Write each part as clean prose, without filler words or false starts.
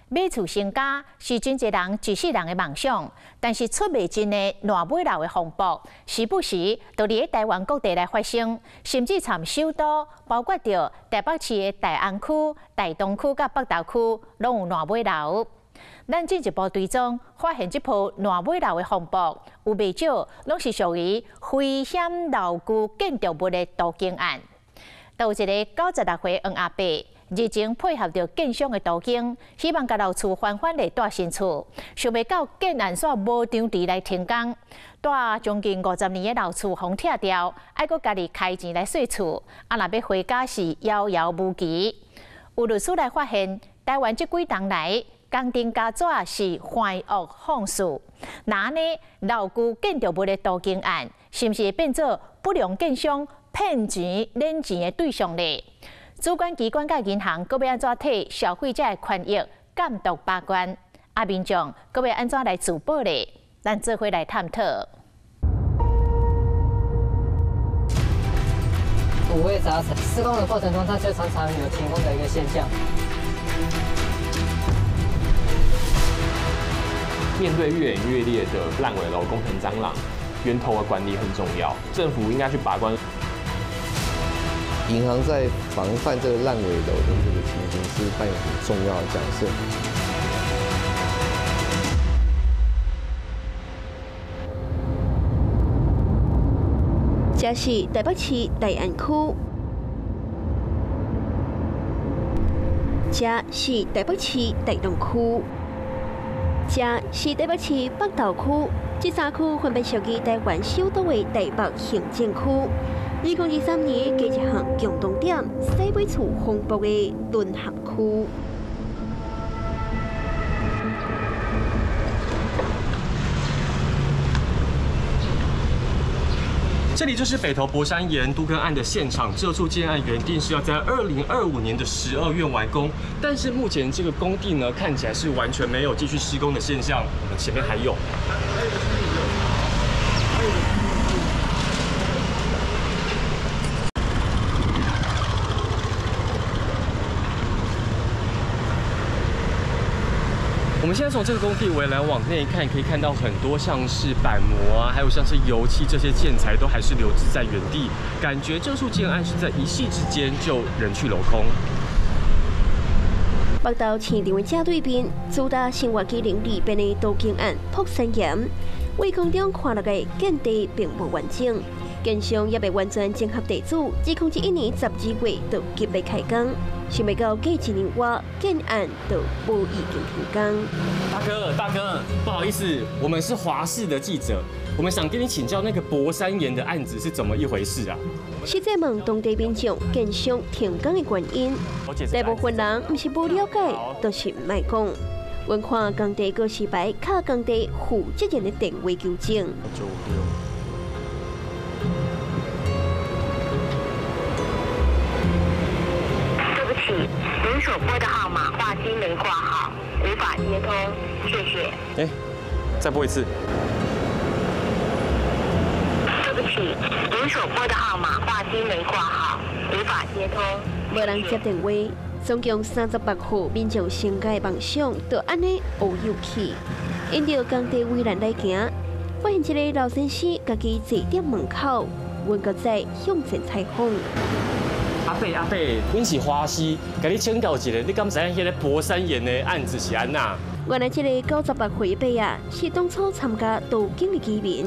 買厝成家是真濟人一世人的夢想，但是出賣真的爛尾樓的風暴，時不時就佇咧台灣各地來發生，甚至參首都，包括著台北市的大安區、大東區佮北投區，攏有爛尾樓。咱進一步追蹤，發現這波爛尾樓的風暴，有袂少攏是屬於危險樓區建築物的都更案。就有一个96歲黃阿伯，日前配合著建商的都更，希望共老厝翻翻來住新厝，想袂到建案煞無場地來停工，住將近50年的老厝予拆掉，愛閣家己開錢來稅厝，啊若欲回家是遙遙無期。有律師來發現，台灣這幾冬來，工程膠紙是橫惡放肆，那呢樓區建築物的都更案，是毋是會變做不良建商騙錢敛錢的對象呢？主管機關佮銀行，閣欲按怎替消費者的權益監督把關？啊，民眾閣欲按怎來自保呢？咱做伙來探討。五味雜陳，施工的過程中，它就常常有停工的一個現象。面對越演越烈的爛尾樓工程蟑螂，源頭的管理很重要，政府應該去把關。銀行在防範這個爛尾樓的這個情形，是扮演很重要的角色。這是台北市大安區，這是台北市大東區，這是台北市北投區。這三區分別屬於台灣首都的台北行政區。2023年加一項共同點，洗尾厝風暴的淪陷區。這裡就是北投博山岩都更案的現場。這處建案原定是要在2025年的12月完工，但是目前這個工地呢，看起來是完全沒有繼續施工的現象。我們前面還有。我們現在從這個工地圍欄往內看，可以看到很多像是板模啊，還有像是油漆這些建材都還是留置在原地，感覺這處建案是在一夕之間就人去樓空。北投市場的正對面，主打生活機能利便的都更案璞山岩，位空中看落的建地並不完整，建商也未完全整合地主，2021年12月就急欲開工。想袂到過一年外，建案就無已經停工。大哥，大哥，不好意思，我們是華視的記者，我們想跟你請教那個博山岩的案子是怎麼一回事啊？實際問當地民眾建商停工的原因，大部分人毋是無了解，都是毋愛講。阮看工地告示牌，敲工地負責人的電話求證。您所撥的號碼掛機沒掛好，無法接通，謝謝。欸，再撥一次。對不起，您所撥的號碼掛機沒掛好，無法接通。無人接電話，總共38戶民眾成家的夢想，就按呢烏有去。沿著工地圍欄來行，發現一个老先生家己坐佇門口，阮閣再向前採訪。阿伯阿伯，阮是華視，共你請教一下，你敢知影彼个博山岩的案子是按怎？原來這个98歲伯啊，是當初參加都更的居民，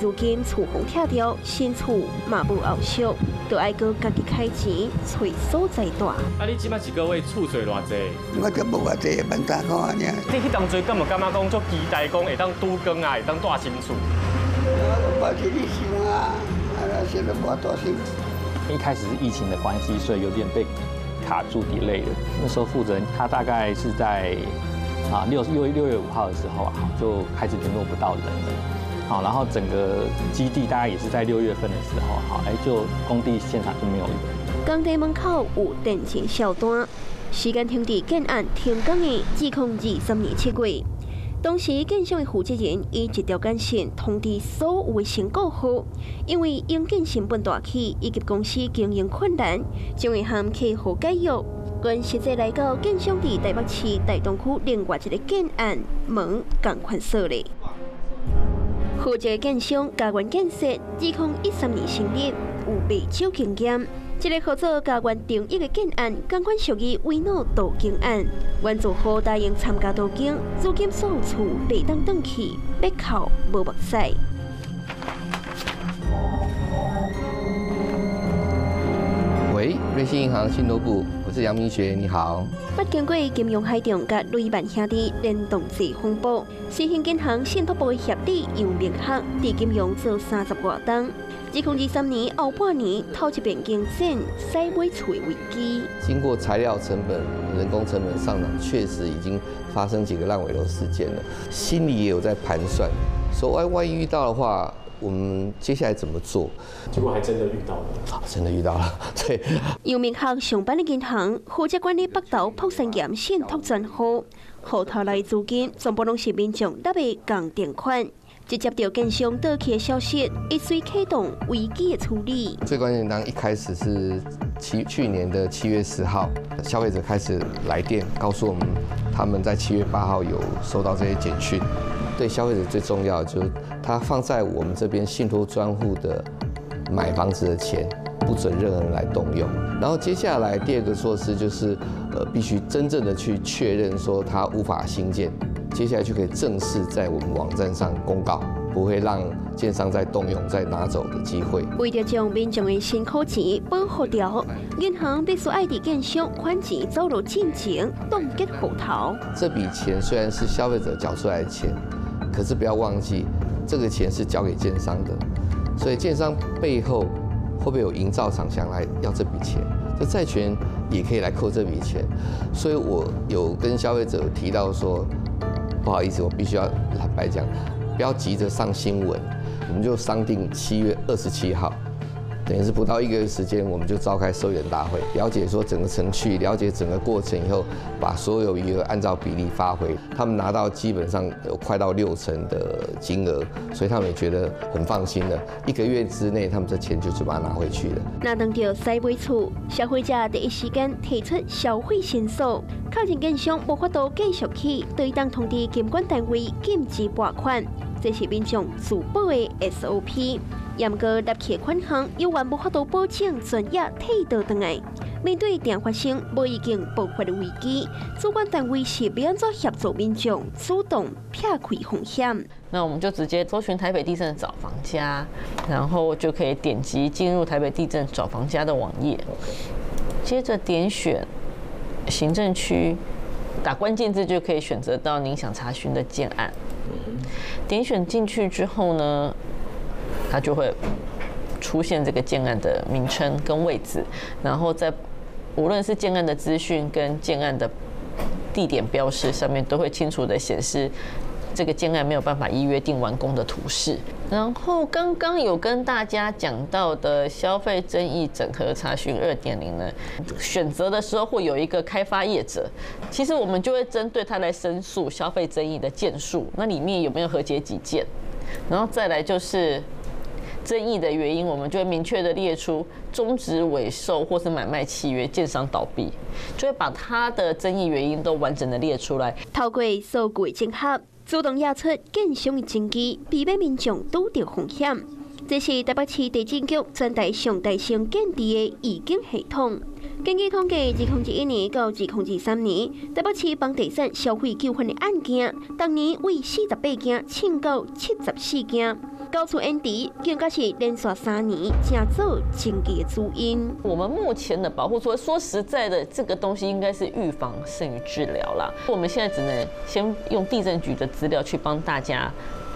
如今厝予拆掉，新厝嘛無後續，就愛閣家己開錢揣所在住。啊，你這擺一个月厝稅偌濟？我就無偌濟，1萬三箍爾。你彼當陣敢有感覺講足期待講會當拄工啊，會當住新厝？我無這咧想啊，啊，現在無大想。一開始是疫情的關係，所以有點被卡住 delay 了。那時候負責人他大概是在6月5號的時候啊，就開始聯絡不到人了。好，然後整個基地大概也是在6月份的時候，好，哎，就工地現場就沒有人。工地門口有電錢銷單，時間停佇建案停工的2023年7月。當時建商的負責人以一條簡訊通知所有的新顧戶，因為營建成本大起以及公司經營困難，將會和客戶解約，近實際來到建商佇台北市大東區另外一个建案門仝款鎖咧。負責建商嘉源建設，2013年成立，有袂少經驗。這个號做嘉源定一的建案，仝款屬於維諾都更案，原住戶答應參加都更，如今所有厝袂當轉去，欲哭無目屎。喂，瑞信銀行信託部，我是楊明學，你好。捌經過金融海動佮雷曼兄弟連動濟風暴，新興銀行信託部的協理楊明學佇金融做三十外冬。2023年後半年，頭一遍經戰洗買厝的危機。經過材料成本、人工成本上漲，確實已經發生幾個爛尾樓事件了。心裡也有在盤算，說萬一遇到的話，我們接下來怎麼做？結果還真的遇到了，真的遇到了。對。楊明學上班的銀行負責管理北投璞山岩信託專戶，戶頭內資金全部攏是民眾納的共定款。一接到建商倒去的消息，伊隨啟動危機的處理。最關鍵，當一開始是去年的7月10號，消費者開始來電告訴我們，他們在7月8號有收到這些簡訊。對消費者最重要的就是他放在我們這邊信託專戶的買房子的錢，不准任何人來動用。然後接下來第二個措施就是，必須真正的去確認說他無法興建。接下來就可以正式在我們網站上公告，不會讓建商再動用、再拿走的機會。為著將民眾的辛苦錢保護牢，銀行必須愛佇建商款錢走路進前凍結戶頭。這筆錢雖然是消費者繳出來的錢，可是不要忘記，這個錢是交給建商的，所以建商背後會不會有營造廠想來要這筆錢？這債權也可以來扣這筆錢。所以我有跟消費者提到說，不好意思，我必須要坦白講，不要急着上新聞，我們就商定7月27號，等於是不到一個月時間，我們就召開收員大會，了解說整個程序，了解整個過程以後，把所有餘額按照比例發回。他們拿到基本上有快到6成的金額，所以他們也覺得很放心了。一個月之內，他們這錢就把它拿回去了。若當著洗買厝，消費者第一時間提出消費申訴，確認建商無法度繼續起，就會當通知金管單位禁止撥款，這是民眾自保的 SOP。毋過納去款項，猶原無法度保證全額退倒轉來。面對定發生無已經爆發的危機，主管單位是欲按怎協助民眾主動撇開風險？那我們就直接搜尋台北地政找房家，然後就可以點擊進入台北地政找房家的網頁，接着點選行政區，打關鍵字就可以選擇到您想查詢的建案。點選進去之後呢，它就會出現這個建案的名稱跟位置，然後在無論是建案的資訊跟建案的地點標示上面，都會清楚的顯示這個建案沒有辦法依約定完工的圖示。然後剛剛有跟大家講到的消費爭議整合查詢2.0呢，選擇的時候會有一個開發業者，其實我們就會針對他來申訴消費爭議的件數，那裡面有沒有和解幾件，然後再來就是爭議的原因，我們就會明確的列出終止委售或是買賣契約、建商倒閉，就會把他的爭議原因都完整的列出來。透過數據整合，自動列出建商的證據，避免民眾拄著風險。這是台北市地政局全台上大型建置的預警系統。根據統計，2021年到2023年，台北市房地產消費糾紛的案件，逐年為48件，衝到74件。交厝延遲，更加是連續3年成做爭議的主因。我們目前的保護措施，說實在的，這個東西應該是預防勝於治療啦。我們現在只能先用地政局的資料去幫大家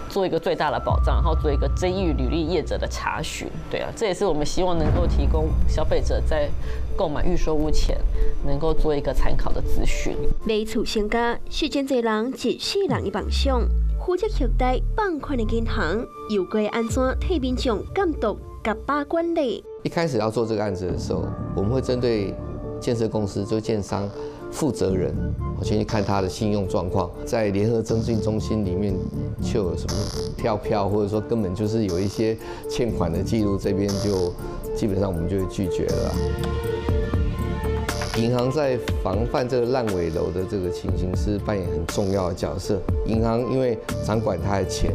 做一個最大的保障，然後做一個爭議履歷業者的查詢。對啊，這也是我們希望能夠提供消費者在購買預售屋前能夠做一個參考的資訊。買厝成家是真濟人一世人的夢想。負責還貸放款的銀行又該按怎替民眾監督佮把關呢？一開始要做這個案子的時候，我們會針對建設公司，就建商負責人，我先去看他的信用狀況，在聯合徵信中心裡面就有什麼跳票，或者說根本就是有一些欠款的記錄，這邊就基本上我們就會拒絕了。银行在防范这个烂尾楼的这个情形是扮演很重要的角色。银行因为掌管他的钱，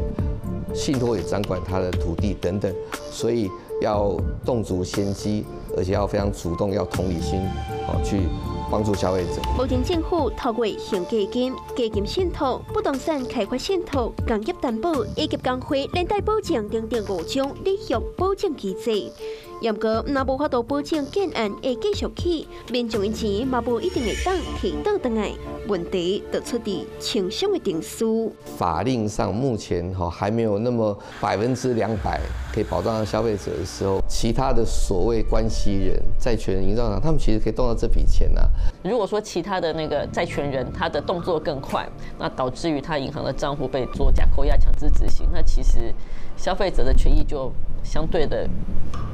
信托也掌管他的土地等等，所以要动足先机，而且要非常主动，要同理心，好去帮助消费者。目前政府透过行基金、基金信托、不动产开发信托、工业担保以及工会连带保证等等五种利息保证机制。不过，若无法度保证建案会继续起，民众的钱嘛无一定会当提倒转来。问题就出伫清偿的程序。法令上目前哈还没有那么200%可以保障消费者的时候，其他的所谓关系人、债权人、营造厂，他们其实可以动到这笔钱呐。如果说其他的那个债权人他的动作更快，那导致于他银行的账户被做假扣押、强制执行，那其实消费者的权益就相对的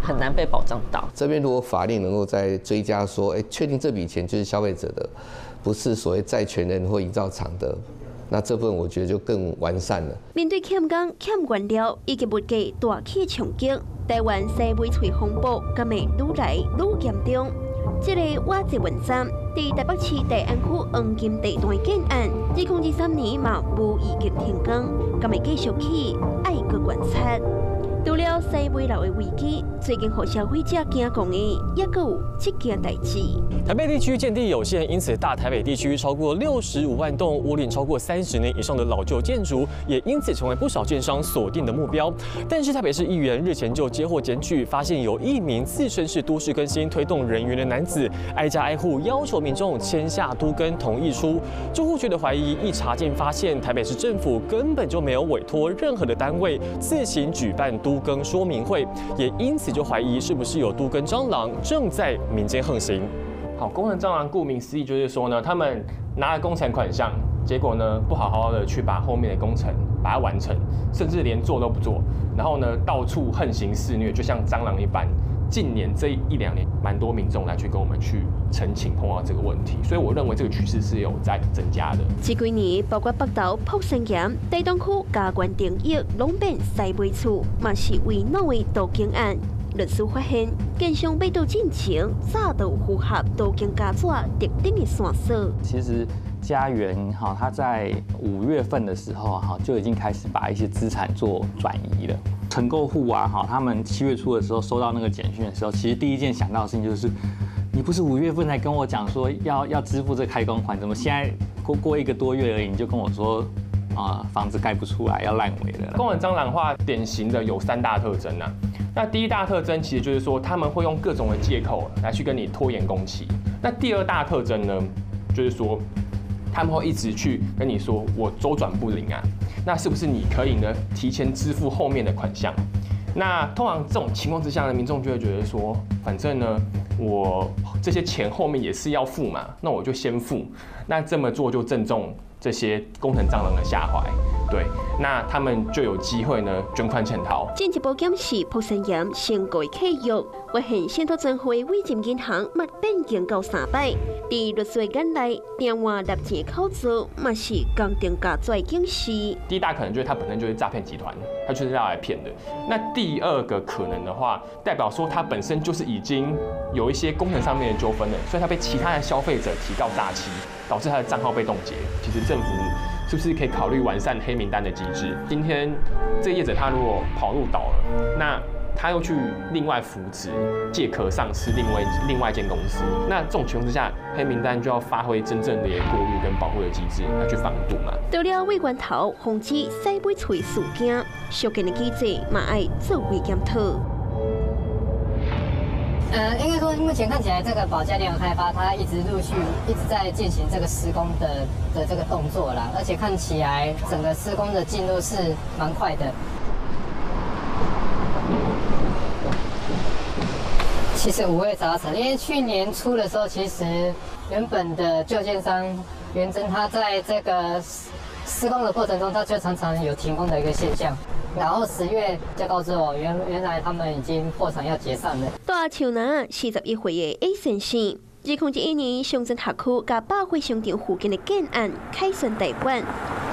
很难被保障到。这边如果法令能够再追加说，哎，确定这笔钱就是消费者的，不是所谓债权人或营造厂的，那这部分我觉得就更完善了。面对欠工、欠原料以及物价大起冲击，台湾洗尾喙风暴敢会愈来愈严重？这个瓦捷文站伫台北市大安区黄金地段建案，2023年嘛无预计停工，敢会继续起？爱阁观察。除了洗尾楼的危机，最近予消费者惊狂的，也阁有这件代志。台北地区建地有限，因此大台北地区超过65万栋屋龄超过30年以上的老旧建筑，也因此成为不少建商锁定的目标。但是台北市议员日前就接获检举，发现有一名自称是都市更新推动人员的男子，挨家挨户要求民众签下都更同意书。住户觉得怀疑，一查竟发现台北市政府根本就没有委托任何的单位自行举办都更说明会，也因此就怀疑是不是有都更蟑螂正在民间横行。好，工程蟑螂顾名思义就是说呢，他们拿了工程款项，结果呢不好好的去把后面的工程把它完成，甚至连做都不做，然后呢到处横行肆虐，就像蟑螂一般。近年这一两年，蛮多民众来去跟我们去澄清碰到这个问题，所以我认为这个趋势是有在增加的。这几年，包括北投、朴山岩、台东区、嘉园、定义，拢变西尾厝，嘛是为挪威都更案。律师发现，建商欲倒进前，早就符合都更加纸特定的线索。其实嘉园哈，他在5月份的时候哈，就已经开始把一些资产做转移了。承购户啊，哈，他们7月初的时候收到那个简讯的时候，其实第一件想到的事情就是，你不是5月份才跟我讲说要支付这开工款，怎么现在过1个多月而已，你就跟我说啊，房子盖不出来，要烂尾了。工程蟑螂化典型的有3大特征啊。那第一大特征其实就是说他们会用各种的借口来去跟你拖延工期。那第二大特征呢，就是说他们会一直去跟你说我周转不灵啊。那是不是你可以呢提前支付后面的款项？那通常这种情况之下呢，民众就会觉得说，反正呢我这些钱后面也是要付嘛，那我就先付。那这么做就正中这些工程蟑螂的下怀，对，那他们就有机会呢捐款潜逃。进一步检视朴山岩申购的契约，发现信托专户的委任银行嘛变更到3摆，伫律师眼内，电话纳钱口座嘛是工程加纸的警示。第一大可能就是他本身就是诈骗集团，他就是要来骗的。那第二个可能的话，代表说他本身就是已经有一些工程上面的纠纷了，所以他被其他的消费者提告诈欺，导致他的账号被冻结。其实政府是不是可以考虑完善黑名单的机制？今天这个业者他如果跑路倒了，那他又去另外扶植借壳上市另外一间公司，那这种情况之下，黑名单就要发挥真正的过滤跟保护的机制来去防堵嘛。除了为源头防止洗尾喙事件，相关的机制嘛爱做为检讨。应该说目前看起来，这个保家联合开发，它一直陆续一直在进行这个施工的这个动作啦，而且看起来整个施工的进度是蛮快的。其实五味杂陈，因为去年初的时候，其实原本的旧建商元真，他在这个施工的过程中，他就常常有停工的一个现象。然后10月就告知我，原来他们已经破产要解散了。大树林41岁的 A 先生，2011年上庄学区佮百货商场附近的建案凯旋大馆，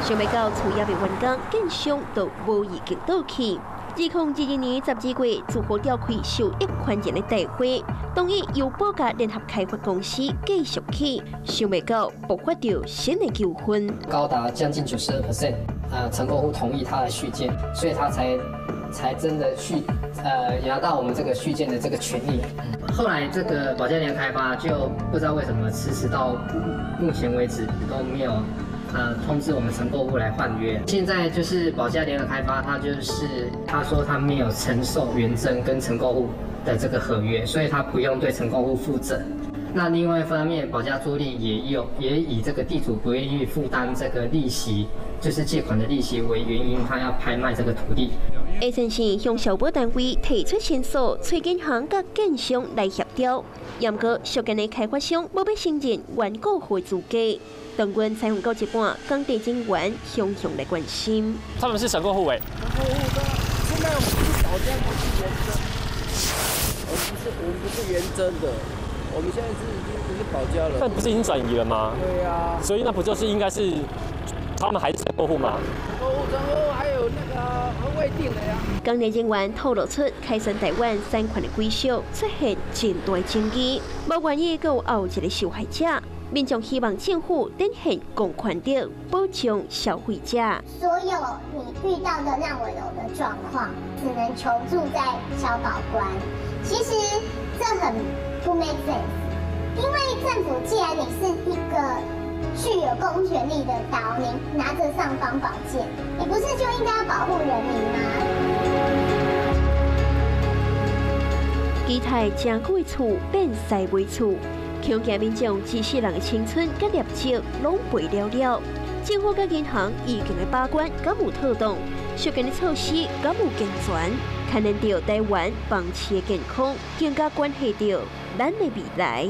想欲到厝也未完工，建商就无意见倒去。2022年12月，住戶召開受益權人的大會，同意由寶嘉聯合開發公司繼續起，想袂到爆發著新的糾紛，高達將近92%，承購戶同意他的續建，所以他才真的續，拿到我們這個續建的這個權利。後來這個寶嘉聯開發就不知道為什麼遲遲到目前為止都沒有，通知我們承購戶來換約。現在就是寶嘉聯合開發，他就是他說他沒有承受原增跟承購戶的這個合約，所以他不用對承購戶負責。那另外一方面，寶嘉租賃也以這個地主不願意負擔這個利息，就是借款的利息為原因，他要拍賣這個土地。下前線向消保單位提出申訴，催銀行佮建商來協調。毋過續建的開發商無欲承認原購戶資格。當阮採訪到一半，工地人員雄雄來關心。他們是承購戶誒。承購戶的，現在我們是保嘉，不是元真。我們不是元真的，我們現在是已經不是保嘉了。但不是已經轉移了嗎？對呀。所以那不就是應該是他們還是承購戶嗎？承購戶，承購戶還有那個未定的呀。工地人員透露出，開山台灣產權的歸屬出現真大爭議，無願意閣有後一個受害者。民眾希望政府展現公權力，保障消費者。所有你遇到的爛尾樓的狀況，只能求助在消保官。其實這很不 make sense，因為政府既然你是一個具有公權力的刀，你拿著尚方寶劍，你不是就應該要保護人民嗎？期待誠久的厝變西尾厝。恐驚民眾一世人的青春佮業績攏賠了了。政府佮銀行已經的把關敢有妥當，續建的措施敢有健全，牽連著台灣房市的健康，更加關係著咱的未來。